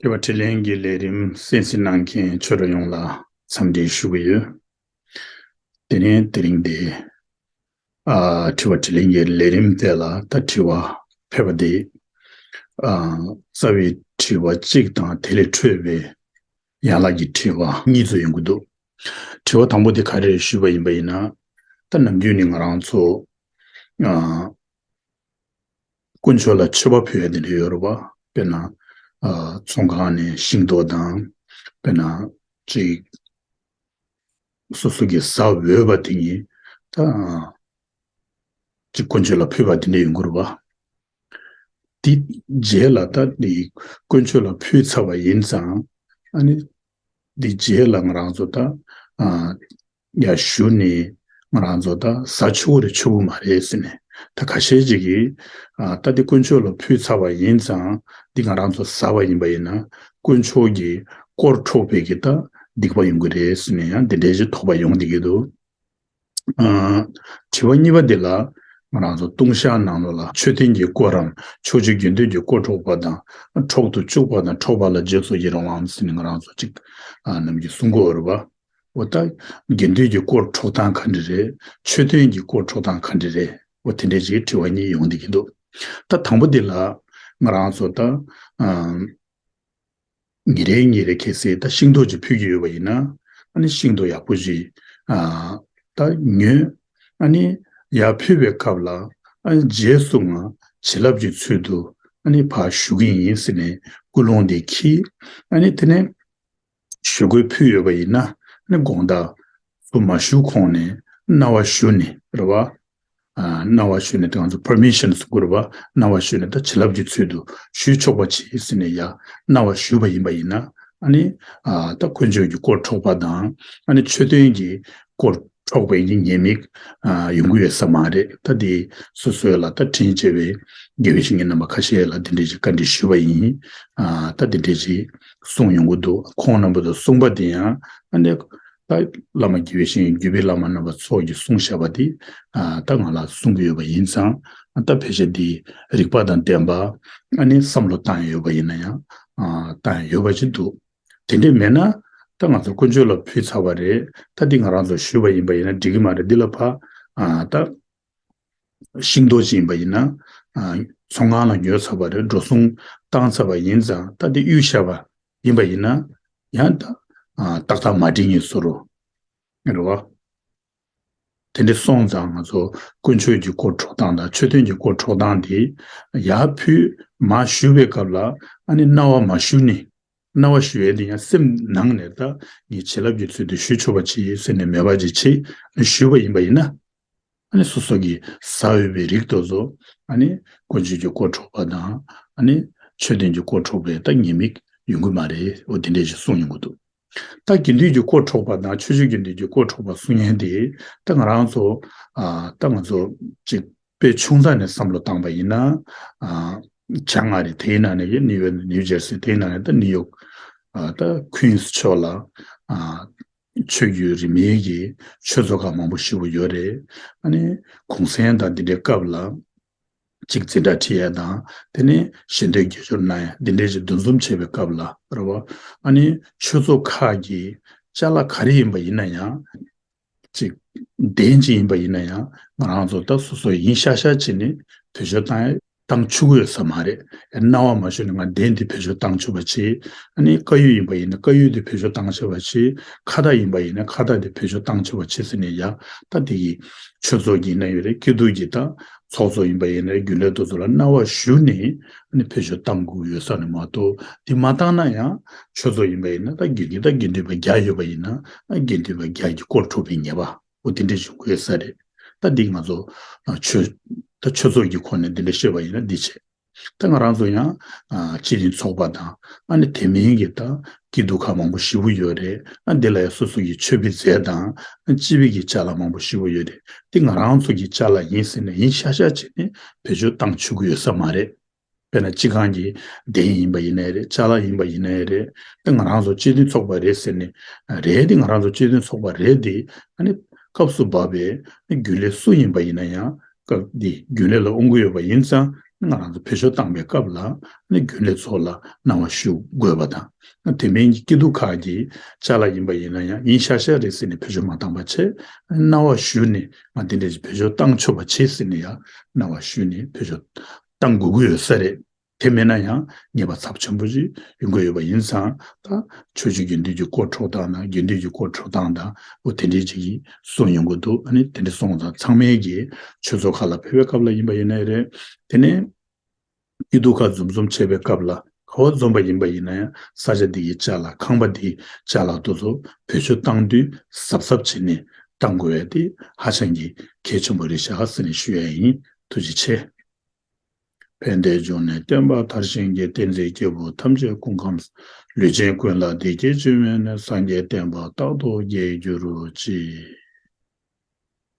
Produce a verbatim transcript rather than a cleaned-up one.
དྲི་བ་དྲིས་ལན་གྱི་ལས་རིམ་གསན་གཟིགས་གནང་མཁན་ཆོས་གྲོགས་ཡོངས་ལ་འཚམས་འདྲི་ཞུ་གི་ཡོད། དེ་ནས་དེ་རིང་འདི། ཨ། དྲི་བ་དྲིས་ལན་གྱི་ལས་རིམ་དེ་ལ་ད་དྲི་བ་ཕེབས་པ་དེ། ཨ། རྩ་བའི་དྲི་བ་གཅིག་དང་དེ་ལས་འཕྲོས་པའི་ཡན་ལག་གི་དྲི་བ་གཉིས་ཙམ་ཡོང་གི་འདུག་དྲི་བ་དང་པོ་དེ་ག་རེ་རེད་ཞུས་པ་ཡིན་པ་ཡིན་ན། ད་ནམ་རྒྱུན་ནས་ང་རང་ཚོ། ཨ། དཀོན་མཆོག་ལ་མཆོད་པ་ཕུལ་ཡ་དེ་འདྲ་ཡོད་རེད་པ། དཔེར་ན། ཨ། ཚོང་ཁང་ནས་ཤིང་ཏོག་དང་། དཔེར་ན། ཅིག་སོ་སོ་གི་ཟ་འོས་པ་དེ་ཉིད་ད་ཅིག་དཀོན་མཆོག་ལ་ཕུལ་བ་དེ་འདྲ་ཡོང་གི་རེད་པ། དེ་རྗེས་ལ་ད་དེ་དཀོན་མཆོག་ལ་ཕུལ་ཚར་བ་ཡིན་ཙང་། ཨ་ནི་དེ་རྗེས་ལ་ང་རང་ཚོ་ད། ཨ། ཡར་ཞུ་ནས་ང་རང་ཚོ་ད་ཟ་ཆོག་གི་རེད་ཆོག་གི་མ་རེད་ཟེར་ནས། ད་ཁ་ཤས་ཅིག་གིས། ཨ། ད་དེ་དཀོན་མཆོག་ལ་ཕུལ་ཚར་བ་ཡིན་ཙང་འདི་ང་རང་ཚོ་ཟ་བ་ཡིན་པ་ཡིན་ན་དཀོན་མཆོག་གི་དཀོར་འཕྲོག་པའི་གི་ད་སྡིག་པ་ཡོང་གི་རེད་ཟེར་ནས་ཡང་འདི་འདྲའི་ཅིག་དོགས་པ་ཡོང་བསྡད་ཀྱི་འདུག་ཨ། དྲི་བ་གཉིས་པ་འདི་ལ་ང་རང་ཚོ་ལྟུང་བཤགས་ནང་ལོགས་ལ་མཆོད་རྟེན་གྱི་དཀོར་རམ་ཕྱོགས་བཅུའི་དགེ་འདུན་གྱི་དཀོར་འཕྲོག་པ་དང་འཕྲོག་ཏུ་བཅུག་པ་དང་འཕྲོག་པ་ལ་རྗེས་སུ་ཡི་རང་བའམ་ཟེར་ནས་ང་རང་ཚོ་ཅིག་ཨ། ནམ་རྒྱུན་གསུང་གི་ཡོད་རེད་པ། འོ་ད་དགེ་འདུན་གྱི་དཀོར་འཕྲོག་སྟངས་ག་འདྲ་རེད། མཆོད་རྟེན་གྱི་དཀོར་འཕྲོག་སྟངས་ག་འདྲ་རེད། འོ་དེ་འདྲའི་ཅིག་དྲི་བ་གཉིས་ཡོང་བསྡད་ཀྱི་འདུག་ད་དང་པོ་འདི་ལ་ང་རང་ཚོ་ད། ཨ། ཉིན་རེ་ཉིན་རེ་གལ་སྲིད་ད་ཤིང་ཏོག་ཅིག་ཕུལ་གྱི་ཡོད་པ་ཡིན་ན། ཨ་ནི་ཤིང་ཏོག་ཡག་པོ་ཅིག་ཨ། ད་ཉོས། ཨ་ནི་ཡར་ཕུལ་བའི་སྐབས་ལ། ཨ་ནི་རྗེས་སུ་ང་བྱིན་རླབས་ཀྱི་ཚུལ་དུ་ཨ་ནི་ཕར་ཞུ་གི་ཡིན་ཟེར་ནས་ཀུན་སློང་དེ་འཁྱེར། ཨ་ནི་དེ་ནས་ཞུ་སྒོ་ཕུལ་ཡོད་པ་ཡིན་ན། ཨ་ནི་དགོང་དག་ཚུར་མ་ཞུ་གོང་ནས་གནང་བ་ཞུ་ནས་རེད་པ། ཨ། གནང་བ་ཞུས་ནས་དེ་ང་ཚོ་པར་མི་ཤན་ཟེར་དགོས་རེད་པ། གནང་བ་ཞུས་ནས་ད་བྱིན་རླབས་ཀྱི་ཚུལ་དུ་ཞུས་ཆོག་པ་བྱེད་ཟེར་ནས་ཡ་གནང་བ་ཞུས་པ་ཡིན་པ་ཡིན་ན། ཨ་ནི། ཨ། ད་དཀོན་མཆོག་གི་དཀོར་འཕྲོག་པ་དང་། ཨ་ནི་མཆོད་རྟེན་གྱི་དཀོར་འཕྲོག་པའི་གི་ཉེས་དམིགས། ཨ། ཡོང་གི་ཡོད་ས་མ་རེད། ད་དེ་སོ་སོའི་ལ་ད་དྲིན་ཆེ་བའི་དགེ་བའི་བཤེས་གཉེན་རྣམ་པ་ཁ་ཤས་ལ་དེ་འདྲའི་ཅིག་བཀའ་འདྲི་ཞུས་པ་ཡིན། ཨ། ད་དེ་འདྲའི་ཅིག་གསུངས་ཡོང་གི་འདུག་ཁོང་རྣམ་པ་ཚོ་གསུངས་པ་དེ་ཡང་ཨ་ནི། ད་བླ་མ་དགེ་བའི་བཤེས་གཉེན་བརྒྱུད་པའི་བླ་མ་རྣམ་པ་ཚོ་གིས་གསུངས་བཞག་པ་དེ། ཨ། ད་ང་ལ་གསུང་གི་ཡོད་པ་ཡིན་ཙང་། ཨ། ད་ཕལ་ཆེར་འདི་རིགས་པ་དང་ལྡན་པ། ཨ་ནི་བསམ་བློ་བཏང་ཡོད་པ་ཡིན་ན་ཡང་། ཨ། བཏང་ཡོད་པ་ཅིག་འདུག་དེ་འདྲས་མེད་ན། ད་ང་ཚོ་དཀོན་མཆོག་ལ་ཕུལ་ཚར་བ་རེད། ད་འདི་ང་རང་ཚོ་ཞུས་པ་ཡིན་པ་ཡིན་ན་འགྲིག་གི་མ་རེད། འདི་ལ་ཕར། ཨ། ད་ཤིང་ཏོག་ཅིག་ཡིན་པ་ཡིན་ན། ཨ། ཚོང་ཁང་ལ་ཉོས་ཚར་བ་རེད། འགྲོ་སོང་བཏང་ཚར་བ་ཡིན་ཙང་ད་འདི་གཡུགས་བཞག་པ་ཡིན་པ་ཡིན་ན། ཡང་ད། ཨ། ཏག་ཏག་མ་འགྲིག་ངེས་བཟོ་འདྲ་རེད་པ། དེ་འདྲ་སོང་ཙང་ང་ཚོ་དཀོན་མཆོག་གི་དཀོར་འཕྲོག་སྟངས་དང་མཆོད་རྟེན་གྱི་དཀོར་འཕྲོག་སྟངས་དེ་ཡར་ཕུལ་མར་ཞུ་བའི་སྐབས་ལ། ཨ་ནི་གནང་བ་མ་ཞུ་ནས། གནང་བ་ཞུ་ཡས་དེ་ཡང་སེམས་ནང་ནས་ད་ངས་བྱིན་རླབས་ཀྱི་ཚུལ་དུ་ཞུ་ཆོག་པ་ཅིག་ཟེར་ནས་མོས་པ་ཅིག་བྱེད་ཞུས་པ་ཡིན་པ་ཡིན་ན། ཨ་ནི་སོ་སོ་གིས་ཟ་འོས་པའི་རིགས་དེ་ཚོ། ཨ་ནི་དཀོན་མཆོག་གི་དཀོར་འཕྲོག་པ་དང་། ཨ་ནི་མཆོད་རྟེན་གྱི་དཀོར་འཕྲོག་པའི་ད་ཉེས་དམིགས་ཡོང་གི་མ་རེད། འོ་དེ་འདྲས་ཞིག་གསུངས་ཡོང་གི་འདུག་ད་དགེ་འདུན་གྱི་དཀོར་འཕྲོག་པ་དང་ཕྱོགས་བཅུའི་དགེ་འདུན་གྱི་དཀོར་འཕྲོག་པ་གསུང་མཁན་དེ། ད་ང་རང་ཚོ། ཨ། ད་ང་ཚོ་ཅིག་དཔེ་ཆུང་ཙག་ནས་བསམ་བློ་བཏང་པ་ཡིན་ན། ཨ། བྱང་ཨ་རི་དེའི་ནང་ནས་ཀྱི་ནིའུ་ཡོག་ནིའུ་ཇར་སི་དེའི་ནང་ནས་ད་ནིའུ་ཡོག་ཨ། ད་ཁུན་སི་ཕྱོགས་ལ། ཨ། ཆོས་བརྒྱུད་རིས་མེད་ཀྱི་ཆོས་ཚོགས་ཁག་མང་པོ་ཞེ་པོ་ཡོད་རེད། ཨ་ནི་གུང་སེང་དང་འདི་འདྲའི་སྐབས་ལ། ཅིག་འཛིན་གྲྭ་ཁྲིད་ཡས་དང་། དེ་ནས་ཞལ་འདོན་དགེ་སྦྱོར་གནང་ཡས་འདི་འདྲའི་ཅིག་འདུ་འཛོམས་བྱེད་པའི་སྐབས་ལ་རེད་པ། ཨ་ནི་ཆོས་ཚོགས་ཁག་གི་ཅ་ལག་ག་རེ་ཡིན་པ་ཡིན་ན་ཡང་། ཅིག་གདན་ཅིག་ཡིན་པ་ཡིན་ན་ཡང་། ང་རང་ཚོ་ད་སོ་སོ་ཡིན་ཤག་ཤག་བྱས་ནས་བེད་སྤྱོད་བཏང་ཡས་བཏང་ཆོག་གི་ཡོད་ས་མ་རེད། གནང་བ་མ་ཞུས་ནས་ང་གདན་འདི་བེད་སྤྱོད་བཏང་ཆོག་པ་བྱེད། ཨ་ནི་དཀར་ཡོལ་ཡིན་པ་ཡིན་ན་དཀར་ཡོལ་འདི་བེད་སྤྱོད་བཏང་ཆོག་པ་བྱེད། ཁ་བཏགས་ཡིན་པ་ཡིན་ན་ཁ་བཏགས་འདི་བེད་སྤྱོད་བཏང་ཆོག་པ་བྱེད་ཟེར་ནས་ཡ། ད་དེ་གི་ཆོས་ཚོགས་ཀྱི་ཡིན་ན་ཡོད་རེད། སྐྱིད་སྡུག་གི་ད་ཚོགས་གཙོ་ཡིན་པ་ཡིན་ན་རྒྱུན་ལས་དེ་ཚོ་ལ་གནང་བ་ཞུས་ནས། ཨ་ནི་བེད་སྤྱོད་བཏང་དགོས་ཡོད་ས་ནས་མ་གཏོགས། དེ་མ་བཏང་ན་ཡང་ཆོས་ཚོགས་ཡིན་པ་ཡིན་ན། ད་དགེ་རྒན་ད་དགེ་འདུན་པ་བརྒྱ་ཡོད་པ་ཡིན་ན། ཨ། དགེ་འདུན་པ་བརྒྱ་གི་དཀོར་འཕྲོག་པའི་ཉེས་པ། འོ་དེ་འདྲ་ཞིག་དགོས་ས་རེད། ད་འདི་ང་ཚོ། ཨ། ཆོས། ད་ཆོས་ཚོགས་ཀྱི་ཁོངས་ནས་འདི་འདྲ་བཤད་པ་ཡིན་ན་འདི་བྱས། ད་ང་རང་ཚོ་ཡང་། ཨ། སྤྱི་མཐུན་ཚོགས་པ་དང་། ཨ་ནི་དེ་མིན་གྱི་ད་སྐྱིད་སྡུག་ཁག་མང་པོ་ཞེ་པོ་ཡོད་རེད། ཨ། འདི་ལ་ཡང་སོ་སོ་ཡི་མཆོད་པའི་རྫས་དང་། ཨ། སྤྱི་པའི་གི་ཅ་ལག་མང་པོ་ཞེ་པོ་ཡོད་རེད། འདི་ང་རང་ཚོ་གི་ཅ་ལག་ཡིན་ཟེར་ནས་ཡིན་ཤག་ཤག་བྱས་ནས་བེད་སྤྱོད་བཏང་ཆོག་གི་ཡོད་ས་མ་རེད། དཔེར་ན་སྤྱི་ཁང་གི་གདན་ཡིན་པ་ཡིན་ནའི་རེད། ཅ་ལག་ཡིན་པ་ཡིན་ནའི་རེད། དེ་ང་རང་ཚོ་སྤྱི་མཐུན་ཚོགས་པ་རེད་ཟེར་ནས། རེད་དེ་ང་རང་ཚོ་སྤྱི་མཐུན་ཚོགས་པ་རེད་དེ། ཨ་ནི་སྐབས་སུ་བབས་པའི་རྒྱུན་ལས་སུ་ཡིན་པ་ཡིན་ན་ཡང་། སྐབས་འདི་རྒྱུན་ལས་ལ་དབང་གི་ཡོད་པ་ཡིན་ཙང་། ང་རང་ཚོ་བེད་སྤྱོད་བཏང་པའི་སྐབས་ལ་ནི་རྒྱུན་ལས་ཚོ་ལ་གནང་བ་ཞུ་དགོས་པ་དང་། དེ་མིན་གྱི་སྐྱིད་སྡུག་ཁག་གི་ཅ་ལག་ཡིན་པ་ཡིན་ན་ཡང་ཡིན་ཤག་ཤག་རེད་ཟེར་ནས་བེད་སྤྱོད་མ་བཏང་པ་བྱས། གནང་བ་ཞུས་ནས་ང་འདི་འདྲ་ཞིག་བེད་སྤྱོད་བཏང་ཆོག་པ་བྱེད་ཟེར་ནས་ཡང་གནང་བ་ཞུས་ནས་བེད་སྤྱོད་བཏང་དགོས་ཀྱི་ཡོད་ས་རེད། དེ་མེད་ན་ཡང་ཉེས་པ་ཚབས་ཆེན་པོ་ཞིག་ཡོང་གི་ཡོད་པ་ཡིན་ཙང་། ད་ཆོས་བརྒྱུད་དགེ་འདུན་གྱི་སྐོར་འཕྲོག་སྟངས་དང་དགེ་འདུན་གྱི་སྐོར་འཕྲོག་སྟངས་དང་འོ་དེ་འདྲའི་ཅིག་གིས་གསུངས་ཡོང་གི་འདུག་ཨ་ནི་དེ་འདྲ་སོང་ཙང་ཚང་མས་ཀྱི་ཆོས་ཚོགས་ཁག་ལ་ཕེབས་པའི་སྐབས་ལ་ཡིན་པ་ཡིན་ནའི་རེད། དེ་ནས་སྐྱིད་སྡུག་ཁག་འཛོམས་འཛོམས་བྱེད་པའི་སྐབས་ལ་ག་བ་འཛོམས་པ་ཡིན་པ་ཡིན་ན་ཡང་ས་ཆ་འདི་གི་ཅ་ལག་ཁང་པ་འདིའི་ཅ་ལག་དེ་ཚོ་བེད་སྤྱོད་བཏང་དུས་གཟབ་གཟབ་བྱས་ནས་བཏང་དགོས་ཡ་དེ་ཧ་ཅང་གི་གལ་ཆེན་པོ་རེད་ཤག་ཟེར་ནས་ཞུ་ཡ་ཡིན། ཐུགས་རྗེ་ཆེ། ཕན་བདེའི་འབྱུང་གནས་བསྟན་པ་མཐར་ཕྱིན་གྱིས། བསྟན་འཛིན་སྐྱེས་བུ་ཐམས་ཅད་སྐུ་ཁམས་སུ། ལུས་ཅན་ཀུན་ལ་བདེ་སྐྱིད་སྤྱོད་པའི་གནས། སངས་རྒྱས་བསྟན་པ་རྟག་ཏུ་རྒྱས་གྱུར་ཅིག།